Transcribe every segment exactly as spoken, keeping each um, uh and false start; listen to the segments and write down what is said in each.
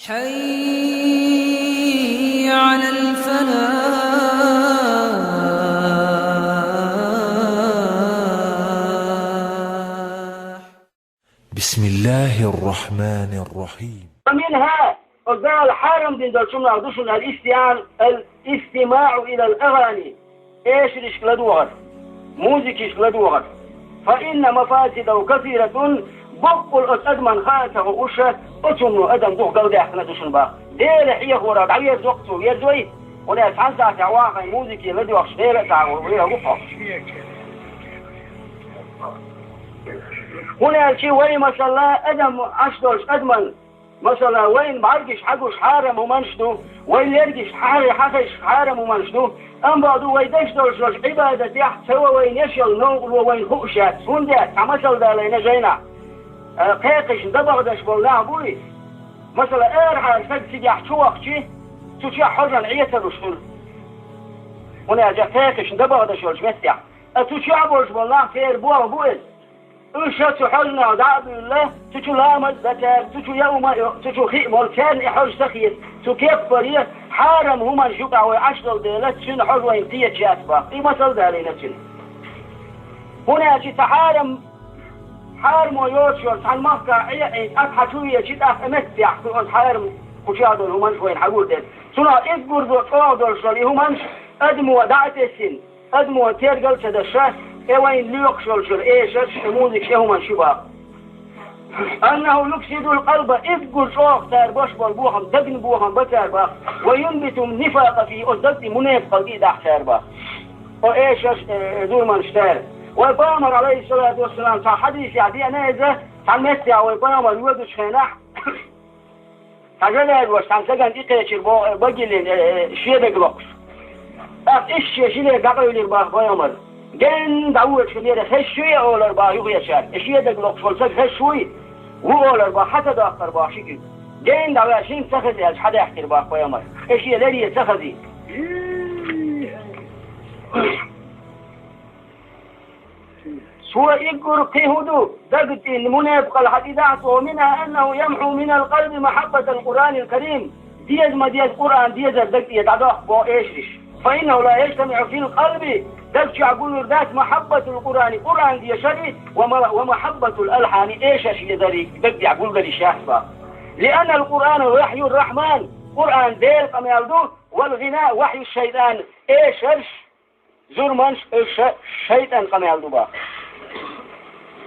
حي على الفلاح. بسم الله الرحمن الرحيم. ومنها، оцу Дала хьарам дина долчунах ду шуна الاستماع، الاستماع إلى الأغاني. Эшаршка ладогӀар, музыкашка ладогӀар. فإن مفاسده كثيرة, боккъал оцу адамна хаа ца хууш, оцу хӀумано адам дукха галдаьккхина ду шуна боху. Дела хьехорах дӀаверзо-кх цо, верзой, хӀунда аьлча цхьана сахьтехь вахана музыке ладоьгӀуш, Делан а ца хууш, вера ву хьо. ХӀунда аьлча вай, масала, адам Ӏаш долчу адамна, масала, вайна бӀаьргаш хьагуш хьарам хӀуманаш ду, вай лергаш хьа-, хьахезаш хьарам хӀуманаш ду, амма бакъду вай деш долуш долчу Ӏибадатехь ца ван вайна еш йолу новкъарло вайна хууш яц. ХӀунда аьлча, цхьа масал далийна жайнахь, а, кхайкхашна дабагӀа деш болу нах буй, масала, арахьара стаг цигахь чу вахчи, цу чохь хьожа Ӏен ца луш хуьлу. ХӀунда аьлча кхайкхашна дабагӀа деш йолчу меттехь, а цу чохь болуш болу нах церан болх бу иза. Уьш цу хьожанах дӀа а буьйлла, цу чу ламаз а дан цара, цу чу яа хӀума а йо, цу чу хи а молу, царна и хьожа ца хета. Цу кеппаре хьарам хӀуманаш юкъахь вай Ӏаш долу дела, цуьнан хьожа вайна кхеташ яц боху. И масал далийна цуьнан. ХӀунда аьлча цхьа хьарам, хьарамо йоцуш йолу цхьана махкахь Ӏен а Ӏийна, тӀаккха хьан чу веача, тӀаккха и меттехь кху оцу хьарам кху чохь долу хӀуманаш вайна хьагур деза. Цунах уггар чӀогӀа долуш долу и хӀуманаш адамо дӀа а тесна, адамо тергал а ца деш, и вайна лоькхуш йолчуьра эшарш, и музыкаш, и хӀуманаш ю боху. أنه يفسد القلب, уггар чӀогӀа цара беш болу бохам, дагна бохам бан цара боху. وينبت النفاق فيه, оцу даг тӀе мунепакъалла тӀе а дахьа цара боху. О эшарш, э, зурманаш цара. Вай Пайхамар, Ӏалайхиссалату вассалам, цхьа хьадисехь деана иза, цхьана меттехь вай Пайхамар воьдучу хенахь, цхьа жа лаьрваш, цхьана стагана тӀекхечира бо-, багилина, э, э, шен даг локхуш. ТӀаккха иштта шен жиле дӀакъевлира боху Пайхамар. Генна дӀавоьдуш хилира, хезаш ю и олура боху юххечара. И шен даг локхуш волу стаг хезаш вуй, ву олура боху, хьан ца доккхура боху ши куьг. Генна дӀаваьлла, хӀинца ца хеза аьлча, хьан даьхкира боху Пайхамар. И шен лере ца хазий. Цо уггар кхин хӀун ду, даг тӀе мунепакъалла хьан тӀе дахьа цо, منها أنه يمحو من القلب محبة القرآن الكريم. Деза ма деза Къуръан дезар даг тӀе дӀадоккху боху эшарш. فإنه لا يجتمع في القلب, даг чохь гуллур дац محبة القرآن, Къуръан дешар, وم-, ومحبة الألحان, эшарш дезар даг тӀехь гулдалуш яц боху. لأن القرآن وحي الرحمن, Къуръан Делан къамел ду, والغناء وحي الشيطان, эшарш, зурманаш, уьш шайтӀан къамел ду боху.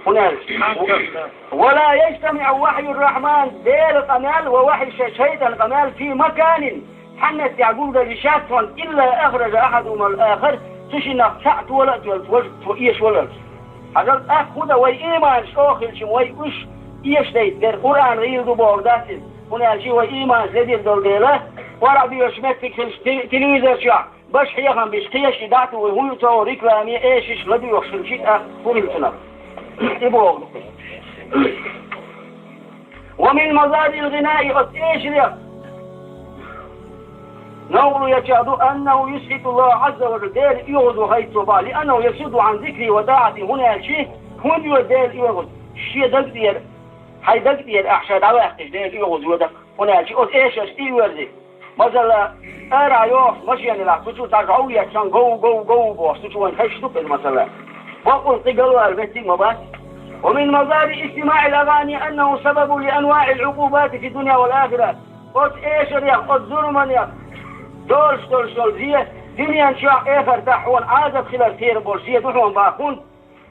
ХӀунда аьлча, ولا يجتمع وحي الرحمن, Делан къамел, ووحي الشي-, шайтӀан къамел, في مكان, цхьана меттехь гулдалуш яц цунна, إلا أخرج أحدهما الآخر, цу шиннах цхьаъ тола а тоьлуш, важа цо эшаваларца. Хьажал, тӀаккха хӀун дан вай, ийманаш чӀогӀа хилча, вай уьш эшадайта деза, Къуръан гӀийла ду бохург дац иза. ХӀунда аьлча вай ийманаш ледира долу дела, кхин а доьшуш меттиг хилча те-, телевизор чохь баш хьехам беш, кхечу дӀа а тухуш, хӀун ю цо рекламе, эшарш ладоьгӀуш хилча, тӀаккха хӀун хилла цунах? И боху. ومن مضار الغناء, оцу эшарех новкъарло еча ду, أنه يسخط الله عز وجل, Дела оьгӀаз ву хӀайца цо боху, لأنه يصد عن ذكره وطاعته, хӀунда аьлча, хӀунда йо Дела оьгӀаз? Шен даг тӀера, хьайн даг тӀера ахь ша дӀаваьккхича, Дела оьгӀаз ву даккха. ХӀунда аьлча оцу эшарш тӀе а верзи. Масала, арахь йохуш машена лахь, цу чу цхьа жӀов етташ, гов, гов, гов бохуш, цу чу вайна хезаш ду-кх иза, масала. Бакъонца кхин галвала меттиг а ма бац. ومن مضار استماع الأغاني أنه سبب لأنواع العقوبات في الدنيا والآخرة. Оцу эшарех, оцу зурманех долуш долуш долу зе, дуьнен чохь, эхартахь хьуна Ӏазап хилар тера болуш зе ду хьуна боху.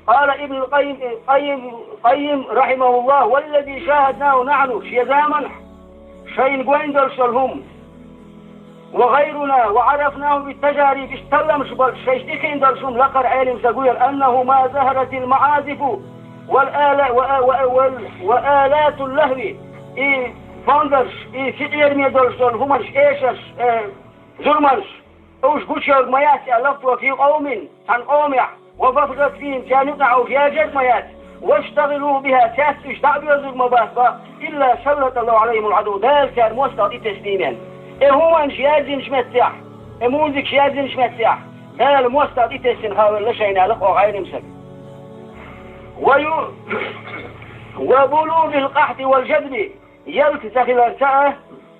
قال ابن القيم، القيم، القيم رحمه الله: والذي شاهدناه نحن, шен заманахь шайна гойна долуш долу хӀума, وغيرنا وعرفناه بالتجارب, иштта талламаш болчу шайша тӀекхиъна долуш хӀума лакхара Ӏелам стага вуьйр, أنه ما ظهرت المعازف والآلا-، و-، و-، وال-، وآلات اللهو, и фонгарш, и сиъераме долуш долу хӀуманаш, эшарш, э, зурманаш, уьш гучуйоьрзуш ма яц аьлла, في قوم, цхьана къомехь, وفرغت فيهم, церан юкъахь уьш яьржарг ма яц, واشتغلوا بها, цаьрца уьш дӀа а боьрзург ма бац боху, إلا سلط الله عليهم العدو, Дала церан мостагӀа тӀетесна ийман. И хӀуманаш яьржинчу меттехь, и музыкаш яьржинчу меттехь, Дала мостагӀа тӀетесна хилла шайна аьлла оха Ӏелам стага. ويو-، وبلوغ القحط والجدب, ялта ца хиларца а,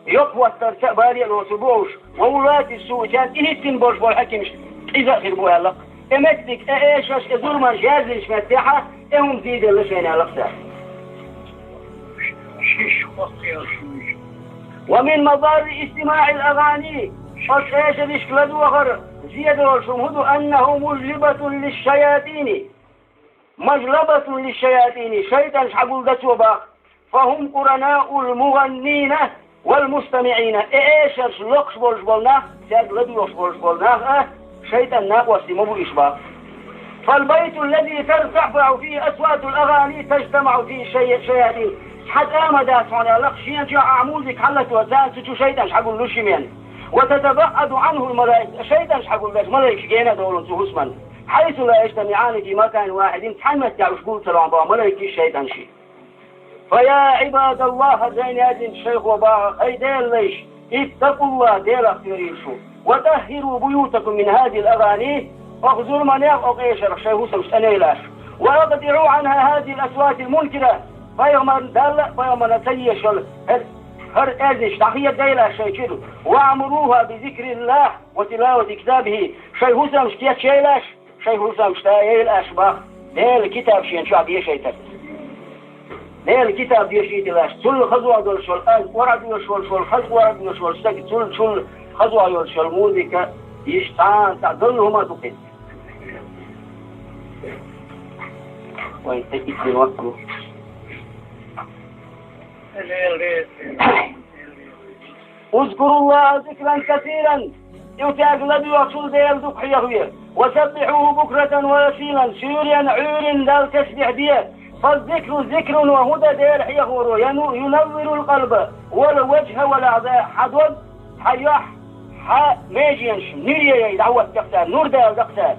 йоккха хӀоттарца а, баре а лоцур бу уьш, ва вулати ссуъ, царна тӀехӀиттина болуш болу хьаькамаш къиза а хир бу аьлла-кх. И меттиг, и эшарш, и зурманаш яздинчу меттехь, и хӀума зийделла шайна аьлла-кх цара. Ва мин мадарри истимаӀил агӀани, оцу эшаршка ладогӀар зен долуш хӀума хӀун ду, аннаху мужлибатун лишшаятӀини. Мажлабатун лишшаятӀини, шайтӀанаш хьагулдан цо боху. Фахум къуранаул мугӀаннина вал мустамиӀина. И эшарш локхуш болуш болу нах, цаьрга ладугӀуш болуш болу нах а, шайтӀан накъостий ма бу уьш боху. Фал байту ллази тартафаӀу фихи асватул агӀани тажтамаӀу фихи шай-, шаятӀин. Цхьа тӀама дац хьуна аьлла-кх, шена чохь ахь музыка хьаллатоцу, цу чу шайтӀанаш хьагуллуш ю-м. Ва татабаӀаду Ӏанхул малаикат, шайтӀанаш хьагулдеш малайкаш гена а долу цу хӀусамна. Хьайсу ла яжтамиӀани фи маканин вахьидин, цхьана меттехь уьш гуллуш ца ло боху малайкаш, шайтӀанаш. Фа я Ӏибадаллахь, хӀара зайна яздинчу шайхо боху, хӀай Делан лайш, иттакъуллахь, Делах кхерийла шу, ва тӀаххиру буютакум мин хӀазихил агӀани, оха зурманех, оха эшарх шайн хӀусамаш тӀе яйлаш, ва акътиӀу Ӏанха хӀазихил асватил мункира, пайхамар Далла а, пайхамарна ца езаш йолу хӀара, хӀара аьзнаш дӀахедайла шайн чуьра, ва Ӏамуруха би зикриллахь ва тилавати китабихи, шайн хӀусамаш кечъяйлаш, шайн хӀусамаш тӀе яйлаш боху, Делан китаб шена чохь дешийтарца. Делан китаб дешийталаш, цул хаза долуш йолу, аз ор а доьшуш волуш волу, хаза ор а доьшуш волу стаг, цул, цул хаза йолуш йолу музыка, иштта цхьа а долу хӀума а ду кхин. Вайн тӀе итт минот ду. Узкуруллаха зикран касиран. И цаьрга ладоьгӀучул Дела дукха хьехаве. Ва саббихьуху букратан ва асилан. Суьйренна, Ӏуьйранна Далла тасбихь де. Фаззикру зикрун, ва хӀун дан Дела хьехоро, яну-, юнаввирул къалба, вал ваджхӀа вал аӀза. Хьан дог, хьан юьхь, хьан меженаш нуьре яй, дӀахӀоттадаха цара, нур даладаха цара.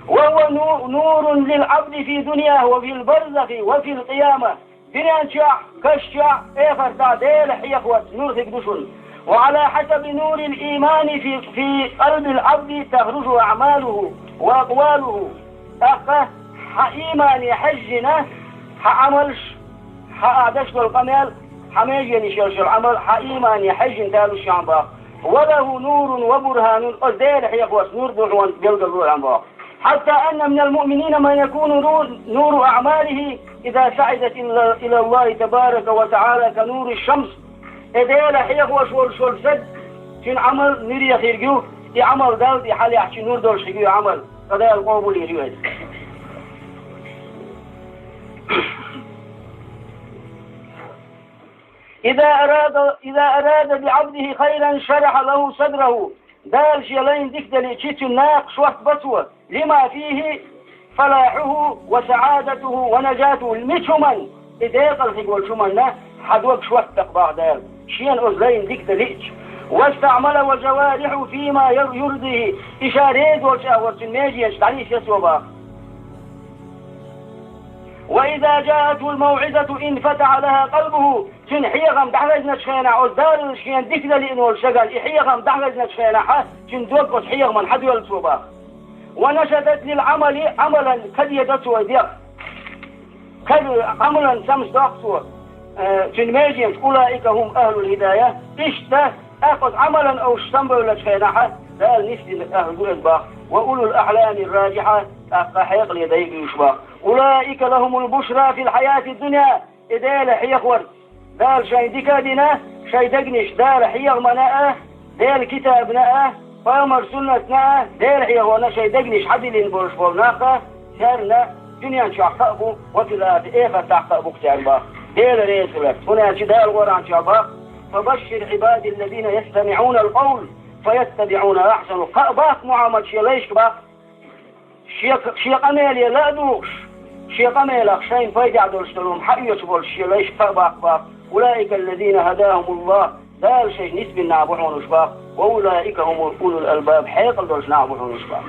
Ва хӀува ну-, нурун лил Ӏабди фи дуньяхӀи ва фил барзахи ва фил къияма. Дуьнен чохь, каш чохь, эхартахь Дела хьехорца нур хир ду шуна. Ва Ӏала хьасаби нурил иймани фи, фи къалбил Ӏабди тахружу аӀмалуху ва акъвалуху. ТӀаккха хьан иймане хьаьжжина, хьан Ӏамалш, хьан ахь деш долу къамел, хьан меженаш йолуш йолу Ӏамал, хьан иймане хьаьжжина далуш ю хьан боху. Ва лаху нурун ва бурханун, оцу Дела хьехорца нур ду хьуна, билгал ду хьуна боху. Хьатта анна минал муъминина ман якуну нур-, нуру аӀмалихи, иза саӀидат илла-, илаллахи табарака ва таӀала ка нури шамс. И Дела хьехош волуш волу стаг, цуьнан Ӏамал нуьре хир ю, и Ӏамал Далла тӀе хьалаьхча, нур долуш хир ю и Ӏамал, ткъа Дала къобалйийр ю иза. Иза арада, иза арада би Ӏабдихи хайран шараха лаху садраху. Дала шен лайна дика деличи, цуьнан накха шорта бо цо, лима фихи фалахьуху ва саӀадатуху ва нажатуху. Мича хӀуманна, и декъала хир волчу хӀуманна хьан дог шорта бо боху Дала, шена оцу лайна дика деличи. ВастаӀмалаху ва жаварихьуху фима яр-, юрдихи. И ша реза волчу агӀор цуьнан меженаш дӀанисъян цо боху. Ва иза жаатхул мавӀизату инфатахьа лаха къалбуху. Цуьнан хьехам дӀахезначу хенахь, оцу Далла шена дика дан лиъна волчу стагана и хьехам дӀахезначу хенахь, цуьнан дог оцу хьехаман хьадоьллу цо боху. Ва нашатат лил Ӏамали, Ӏамалан кадедо цо и дегӀ. Кад-, Ӏамалан самсадоккху цо, э, цуьнан меженаш, улаика хӀум ахӀлул хӀидая. Иштта, тӀаккха оцу Ӏамалан овш самабевллачу хенахь, Дала нисдина ахӀл ду иза боху. Ва улул ахьламир раджихьа, тӀаккха хьекъале дай буьйш боху. Улаика лахӀумул бушра фил хьаятид дунья. И Дела хьехор, Дала шайн дика а дина, шайн дегнаш Дала хьехамна а, Дела китабна а, пайхамар суннатна а, Дела хьехорна шайн дегнаш хьадиллина болуш болу нах а, царна дуьнен чохь кхаъ бу, ва фил ахирати, эхартахь кхаъ бу-кх царна боху. Дела реза хиларца. ХӀунда аьлча Дала Къуръан чохь боху: «Фабашшир Ӏибади ллазина ястамиӀунал къавла, фаяттабиӀуна ахьсанаху». Кхаъ боху, Мухьаммад, шен лайшка боху. Шен, шен къамеле ла а дугӀуш, шен къамелах шайна пайдехь долуш долу хӀума хьаоьцуш болчу шен лайшка кхаъ боху боху: «Улаика ллазина хӀадахӀумуллахӀ», Дала шайна нисбина нах бу хьуна уьш боху, «ва улаика хӀумул улул албаб», хьекъал долчу нах бу хьуна уьш боху.